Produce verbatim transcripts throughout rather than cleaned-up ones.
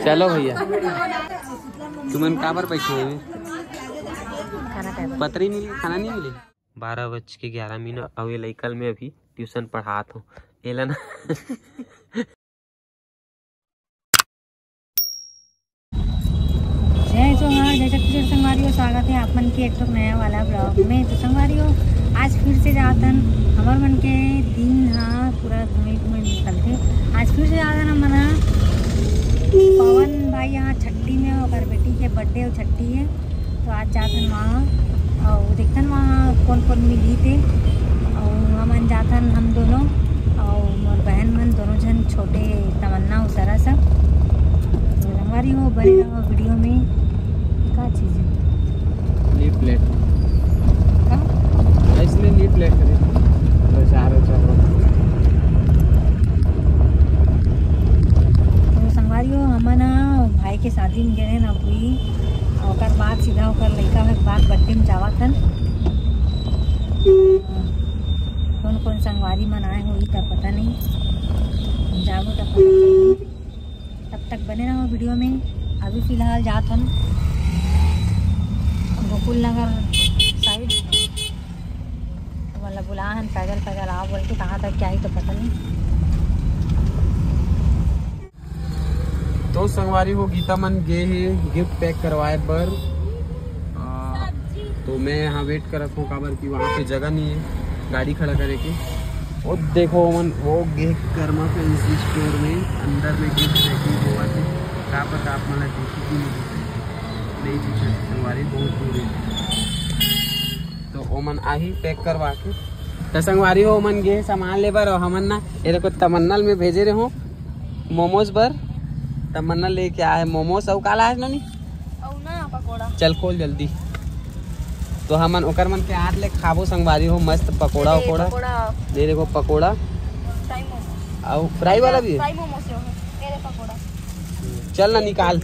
चलो भैया, तुमन काबर बैठे हो? पतरी नहीं, खाना नहीं मिले। बारह बज के ग्यारह मिनट, अउ ये लइका ल मैं अभी ट्यूशन पढ़ात हूँ, एला ना। जय जोहार, जय छत्तीसगढ़ संगवारी हो, स्वागत है आप मन के एक ठो नया वाला ब्लॉग में। तो संगवारी हो, आज फिर से जातन, हमर मन के दिन हा पूरा घूमे घूमे निकलथे। आज फिर से जातन हमन हा पवन भाई यहाँ छट्टी में, ओकर बेटी के बर्थडे अउ छट्टी है, तो आज जातन वहाँ अउ देखतन वहाँ कौन कौन मिली थे, अउ हमन जातन हम दोनों अउ मोर बहन मन दोनों झन, छोटे तमन्ना अउ सरस। तो संगवारी हो, बने रहो वीडियो में। का चीज है? Leaflet. का? इसमें लीफ लेट करें। तो चार, चार। तो संगवारी हो, हमन ह भाई के शादी में गए ना अभी, ओकर बाद सीधा ओकर लइका के बाद बर्थडे में जावत हन। कौन कौन संगवारी मन आए होही त पता नहीं, जाबो त पता चलही। तब तक बने रहो वीडियो में। अभी फिलहाल जात हन गोकुल नगर साइड, तो मतलब बुला हन पैदल पैदल आओ बोल के, कहाँ तक क्या ही तो पता नहीं। तो संगवारी हो, गीता मन गे हे गिफ्ट पैक करवाए बर। आ, तो मैं यहाँ वेट करत हूँ, काबर कि वहाँ पे जगह नहीं है गाड़ी खड़ा करे के। वो देखो मन, वो गे कर्मा फैंसी स्टोर में, अंदर में गिफ्ट पैकिंग होवत हे। का पता आप मन ला दिखी कि नहीं दिखी, नहीं दिखी संगवारी, बहुत दूर है। तो ओमन आही पैक करवा के। तो संगवारी हो, ओमन गे सामान ले बर, अउ हमन ना, ये देखो तमन्ना ल मैं भेजे रहे हूँ मोमोज बर, तमन्ना लेके आए मोमोज। अउ का लाए नोनी? अउ ना पकोड़ा। चल खोल जल्दी। तो हमन ओकर मन के हाथ ले खाबो संगवारी हो, मस्त पकोड़ा ये वकोड़ा। पकोड़ा। ये देखो पकोड़ा। फ्राई मोमोज। अउ फ्राई वाला भी है? फ्राई मोमोज जो है। ये ले पकोड़ा। चल ना निकाल।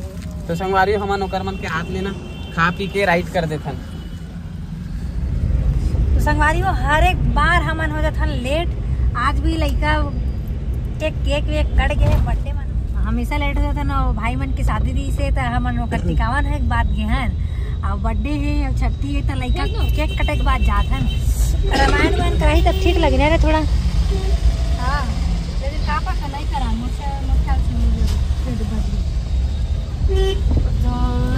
तो संगवारी हो, हमन ओकर मन के हाथ ले ना खा पी के राइड कर देथन। तो संगवारी हो, हर एक बार हमन हो जाथन लेट। आज भी लइका के केक वेक कट गए बर्थडे मन, हमेशा लेट हो जाथन। अउ भाई मन के शादी रहिस हे त हमन ओकर टिकावन है एक बात गे हन, अउ बर्थडे हे अउ छट्टी हे त लइका केक कटे के बाद जाथन। रामायण मन कराही त ठीक लगे ना रे थोड़ा। हाँ, लेकिन का पता नहीं करा, मोर से, मोर ख्याल से नहीं लगे, फिर बदली। तो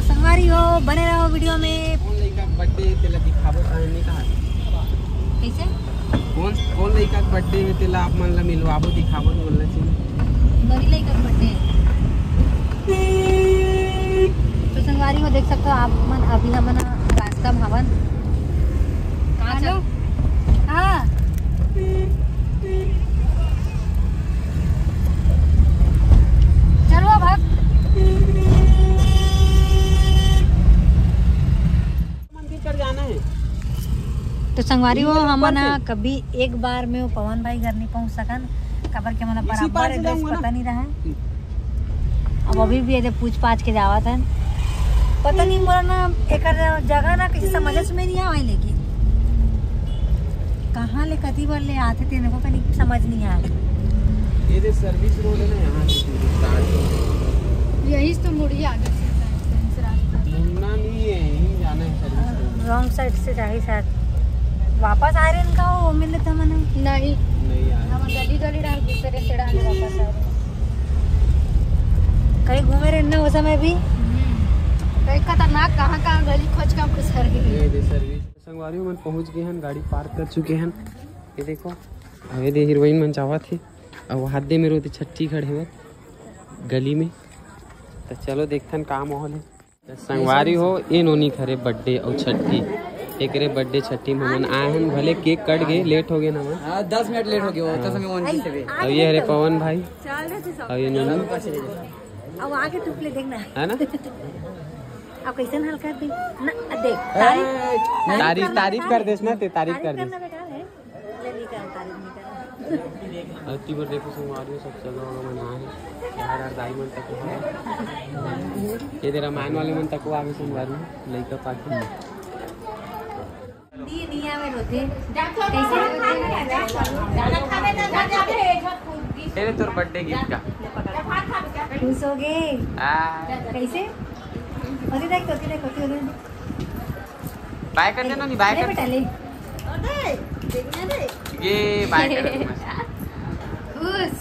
संगवारी हो, बने रहो वीडियो में। कौन लइका के बर्थडे हे तेला दिखाबो, कहे नहीं कहा। कैसे? कौन, कौन लइका के बर्थडे हे तेला आप मन ला मिलवाबो, दिखाबो, बोलना चाहिए। बड़ी लइका के बर्थडे। तो संगवारी हो, देख सकते हो आप मन, अभी हमन रास्ता में हवन। कहाँ चल? हाँ। चलो भाग। मंदिर चढ़ जाना है। तो संगवारी हो, हमन ह कभी एक बार में वो पवन भाई घर नहीं पहुंच सकन, काबर के हमन ला बराबर एड्रेस पता नहीं रहा। अब अभी भी एदे पूछ पाछ के जावत हन। पता नहीं मोला ना एकर जगह ना किसी समझ में नहीं आवे, लेकिन कहाँ ले कति बार ले आते थे, मेरे को कहीं समझ नहीं आया। ये जो सर्विस रोड है ना, यहाँ से शुरू स्टार्ट हो। यही तो मुड़ी आगे से रास्ता। मुड़ना नहीं है, यहीं जाना है सर्विस रोड। रॉन्ग साइड से जाही शायद। वापस आ रहे इनका वो मिले था मने। नहीं। नहीं आ रहे। हम गली गली डाल दूसरे से डाल वापस आ रहे। कहीं घूमे रहे ना वो समय भी। हम्म। कहीं खतरनाक कहाँ कहाँ गली खोज का घुस कर गए। ये दे सर्विस। संगवारी मन पहुंच गए हैं, गाड़ी पार्क कर चुके हैं। ये देखो, अबे दे हीरोइन मन जावत हे, अब हाथ दे में रोते छट्ठी खड़े हुए गली में। तो चलो देखथन का माहौल है। संगवारी हो, ए नोनी खरे बर्थडे अउ छट्ठी, एकरे बर्थडे छट्ठी में हमन आए हन, भले केक कट गए, लेट हो गए ना हमन। हाँ, दस मिनट लेट हो गए, वो तो समय वन से भी। अब ये हरे पवन भाई, अब ये नोनी। अब आगे टुकले देखना है ना। अब कैसे हल कर दे ना, देख, तारीफ, तारीफ, तारीफ कर देस ना, ते तारीफ कर देस। करना बेकार है। ले, नहीं कर, तारीफ नहीं कर। अति बर देखो संगवारी हो, सब जगह वगह मना है। यार, यार, दाई मन तक है। ये दे रामायण वाले मन तक आगे संगवारी, लइका पाके। दी, दिया में रोते। कैसे? तेरे तोर बर्थडे गिफ्ट का। खुश हो गए। आ, कैसे? ओती देख, ओती देख, ओती देख। बाय कर देना, नहीं बाय अरे कर। बेटा, ले। ये बाय कर देना। खुश।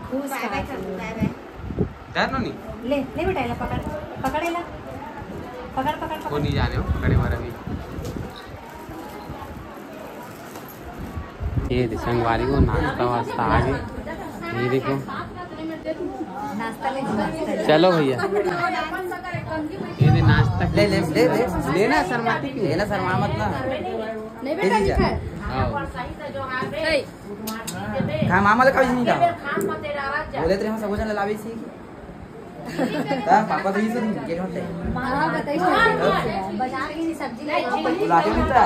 खुश बाय बाय कर दो, बाय बाय। डर नो नहीं। ले, ले बेटा, इला पकड़, पकड़ इला। पकड़, पकड़, वो पकड़। नहीं जाने हो, पकड़े मारा भी। ये दे संगवारी हो, नाश्ता वास्ता आ गए। ये देखो, नाश्ता ले, नाश्ता ले। चलो भैया, ये दे नाश्ता। ले, ले, ले, ले। लेना शर्माती क्यों? लेना शर्मा मत ना। नहीं बेटा, नहीं खाए। आओ। नहीं। खा, मामा ले खाओ, नहीं खाओ। बोले तेरे हम सब जन लावे इसी की। ता पापा तो ये सब गेट होते हैं। हाँ, बताइए। बाजार की सब्जी ले आओ। लाते नहीं था।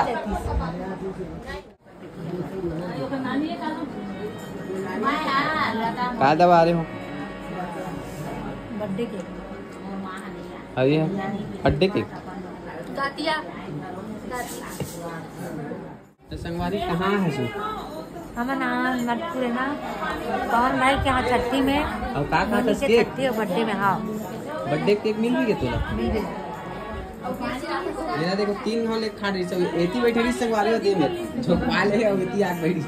का दबा रहे हो? Birthday cake. अरे, बर्थडे केक। गातिया। गातिया। तो संगवारी कहाँ है तू? हमन आज नटपुर है ना, पवन भाई के यहाँ छट्ठी में। और का खात होली हस के केक? छट्ठी और बर्थडे में, हाँ। बर्थडे केक मिल भी गया तोला? मिल गया। मेरा देखो तीन घाव ले खा रही सब, एती बैठी रही संगवारी होती है, झोंकवा ले और एती आग बैठी।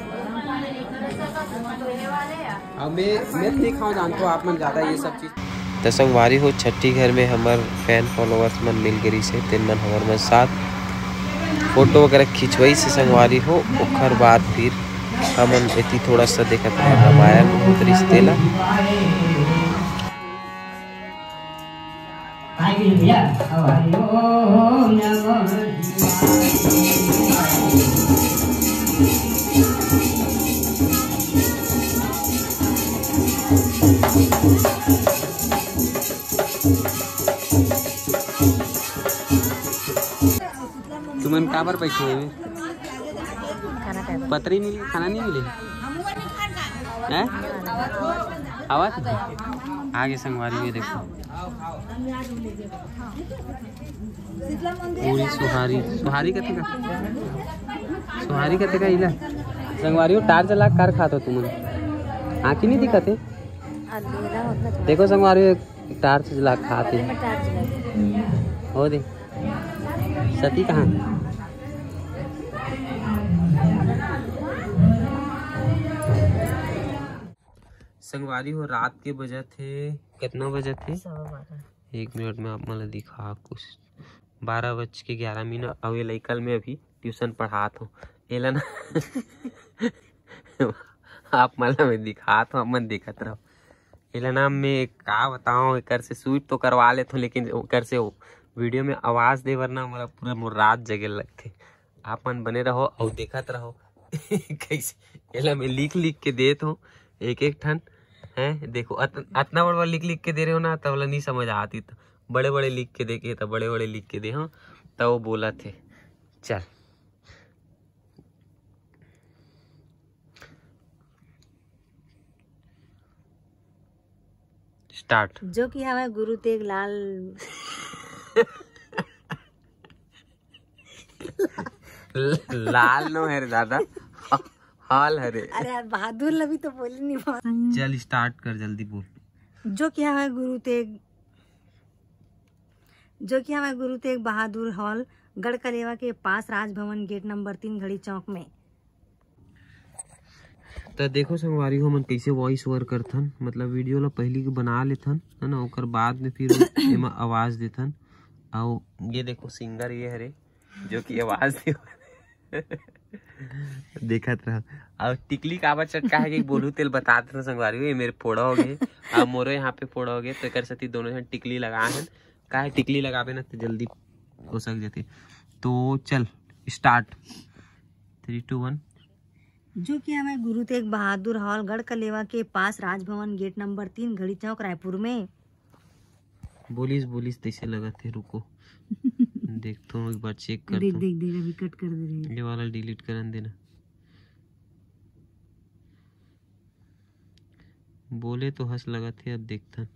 अब मैं, मैं नहीं खाओ जानता हूँ, आप मन ज्यादा ये सब चीज। त संगवारी हो, छट्ठी घर में हमर फैन फॉलोअर्स मन मिल गए से, तेन मन हमर मन साथ फोटो वगैरह खिंचवाई से संगवारी हो। ओखर बाद फिर हमन एती थोड़ा सा देखत रहे रामायण बहुत रिश्ते ला। तुमन काबर बैठे हो? पतरी मिली, खाना नहीं मिले? हैं? आवाज आगे संगवारी में देखो। पूरी सुहारी, सुहारी कथे का? सुहारी कथे का इला? संगवारी हो, टार्च ला कार खात हो तुमन। आँखी नहीं दिखत है? देखो संगवारी, टार्च ला खात है। हो दे। सती कहाँ? संगवारी हो, रात के बजत हे, कितना बजत हे? सवा बारह। एक मिनट में आप मन ला दिखा कुछ, बारह बज के ग्यारह मिनट। अउ ये लइका ल मैं अभी ट्यूशन पढ़ात हूँ, एला ना आप मन ला मैं दिखात हूँ, आप मन देखत रहो। एला ना मैं का बताओ, एकर से स्वीट तो करवा लेत हूँ, लेकिन ओकर से वीडियो में आवाज दे बर ना मोला पूरा मोर रात जगे लगथे। आप मन बने रहो अउ देखत रहो। कैसे एला मैं लिख लिख के देत हूँ एक एक ठन। हैं, देखो अत-, अतना बड़ बड़ लिख लिख के दे रहे हो ना, तब ला नहीं समझ आती। तो बड़े बड़े लिख के देखे, तो बड़े बड़े लिख के दे हो, तब वो बोला थे। चल स्टार्ट। जो कि हवय गुरु तेग लाल। लाल नो है रे दादा, हाल हरे। अरे यार, बहादुर लभी तो बोली नहीं बात। चल स्टार्ट कर, जल्दी बोल। जो कि हवय गुरु तेग, जो कि हवय गुरु तेग बहादुर हॉल, गढ़ कलेवा के पास राजभवन गेट नंबर तीन घड़ी चौक में। त देखो संगवारी हो, हमन कैसे वॉइस ओवर करथन, मतलब वीडियो ला पहली के बना लेथन, है ना, ओकर बाद में फिर एमा आवाज देथन। अउ ये देखो सिंगर ये हरे, जो कि आवाज दे देखत रह। अउ टिकली काबर चटका है कि बोलू तेल बता देथन संगवारी हो, ये मेरे फोड़ा हो गए, अब मोरो यहाँ पे फोड़ा हो गए, तो एकर सेती दोनों झन टिकली लगा हन। का है, टिकली लगाबे ना तो जल्दी हो सक जाते। तो चल स्टार्ट, थ्री टू वन। जो कि हमें गुरु तेग बहादुर हॉल, गढ़ कलेवा के पास राजभवन गेट नंबर तीन घड़ी चौक रायपुर में। बोलिस बोलिस तैसे लगत है, रुको। देखथो एक बार चेक देख करथो। देख देख, अभी कट कर दे रहे हैं। ये वाला डिलीट करन देना। बोले तो हंस लगत है, अब देखथन।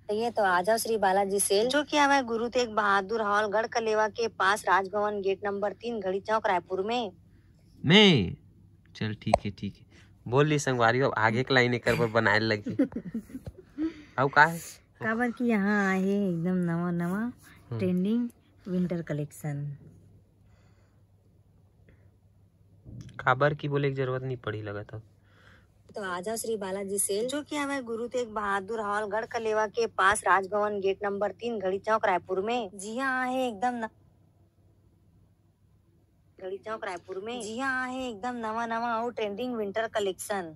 ये तो आ जाओ श्री बालाजी सेल। जो कि हमें गुरु तेग बहादुर हॉल, गढ़ कलेवा के पास राजभवन गेट नंबर तीन घड़ी चौक रायपुर में। मैं चल ठीक है, ठीक है। बोल ली संगवारी, अब आगे के लाइन एकर बर बनाए लगही। अउ का है? काबर कि यहाँ आए हे एकदम नवा नवा ट्रेंडिंग विंटर कलेक्शन। काबर की बोले के जरूरत नहीं पड़ी लगत अब। तो आजा श्री बालाजी सेल, जो कि हमें गुरु तेग बहादुर हॉल गढ़ कलेवा के पास राजभवन गेट नंबर तीन घड़ी चौक रायपुर में। जी हाँ, आहे एकदम न... घड़ी चौक रायपुर में। जी हाँ, आहे एकदम नवा नवा अउ ट्रेंडिंग विंटर कलेक्शन।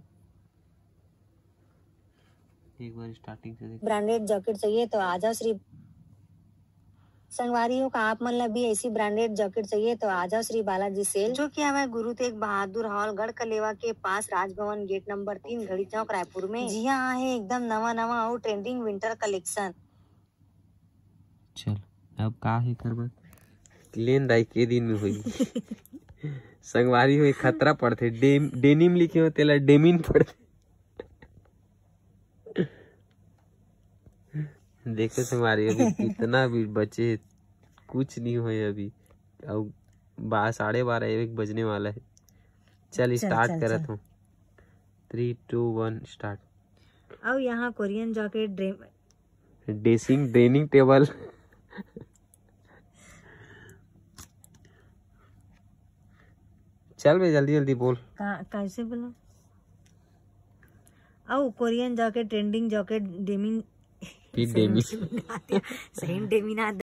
एक बार स्टार्टिंग से देख। ब्रांडेड जैकेट चाहिए तो आजा श्री संगवारी हो का आप मन ला भी ऐसी ब्रांडेड जैकेट चाहिए तो आजा श्री बालाजी सेल, जो कि हमें गुरु तेग बहादुर हॉल गढ़ कलेवा के पास राजभवन गेट नंबर तीन घड़ी चौक रायपुर में। जी हाँ, आहे एकदम नवा नवा अउ ट्रेंडिंग विंटर कलेक्शन। चल, अब का है करबा? लेन दाई के दिन में होई। संगवारी हो, एक खतरा पड़थे। डेम-, डेनिम लिखे हो, तेला डेमिन पड़थे। देखो संगवारी, अभी इतना भी बचे, कुछ नहीं होए अभी। अब बा-, साढ़े बारह, एक बजने वाला है। चल, चल, स्टार्ट चल, करत चल। हूँ। Three, two, one, start. अब यहाँ कोरियन जैकेट, ड्रेम ड्रेसिंग, डाइनिंग टेबल। चल बे, जल्दी जल्दी बोल। का, कैसे बोलो? अउ Korean jacket, trending jacket, denim फिर डेमिन। सही में डेमिन आ